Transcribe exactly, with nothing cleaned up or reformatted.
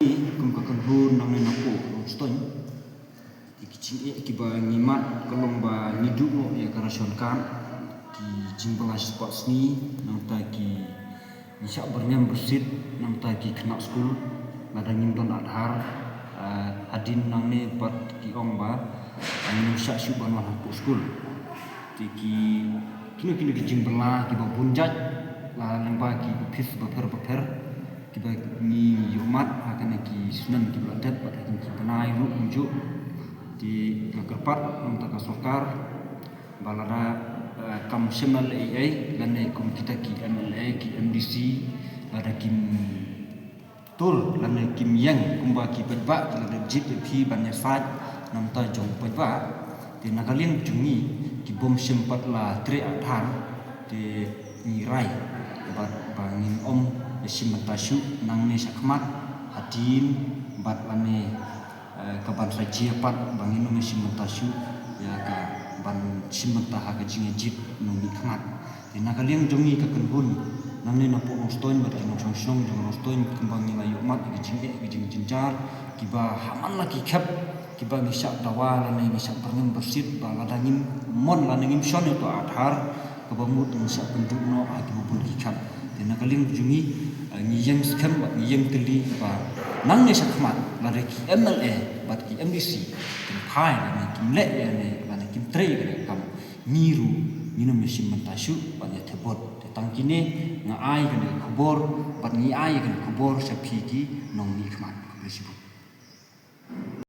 Kum ka kynhun nangne na poh Nongstoiñ, ki jingeh kiba ngi mad ka long ba ngi duh noh ïa ka ration card ki jingbylla shispah sngi, nangta ki ngi shah byrngem byrsit, nangta ki khynnah skul, lada ngim don Aadhaar, ah, hadien nangne pat ki ong ba, ah, ngim shah shuh ban wan hapoh skul. Te ki, kino kino ki jingbylla kiba bun jait, la lyngba ki ophis bapher bapher, kiba ngi ïoh mad ha kane ki snem kiba la dep bad ha kine ki bnai ruh kumjuh. Te nga kyrpad na ka bynta ka sorkar ba lada, eh, kam shim lad ei ei, lane kum kita ki M L A, ki M D C, lada kim tur lane kim ïeng kumba ki paidbah ki la dep jied ïa phi ban ïasaid na ka bynta jong paidbah. Te na ka liang jong ngi ki bym shym pat la trei Aadhaar, te ngi rai bad ba ngin ym ïashim bynta shuh nangne shakhmat, hadien bad lane, eh, ka ban sa jia pat ba ngin ym ïashim bynta shuh ïa ka ban shim bynta ha ka jingïajied nongmihkhmat. Te na ka liang jong ngi ka kynhun nangne na poh Nongstoiñ bad ki nongshong shnong jong Nongstoiñ, kumba ngi la ïoh mad ïa ki jingeh, ïa ki jingjynjar kiba ha man la ki khep, kiba ngi shah dawa lane ngi shah byrngem byrsit ba lada ngim mon lane ngim shon ïa uto u Aadhaar, kaba mut ngi shah pynduh noh ha kiba bun ki khep. Te na ka liang jong ngi, eh, ngi ïeng skhem bad ngi ïeng tylli ba nangne shakhmat lada ki M L A bad ki M D C kim phai lane kim leh ïa ne lane kim trei ïa kane ka kam, ngi ruh ngin ym ïashim bynta shuh ban ïathep vote. Te tang kine nga ai kane ka khubor bad ngi ai kane ka khubor sha phi ki nongmihkhmat. Khublei shibun.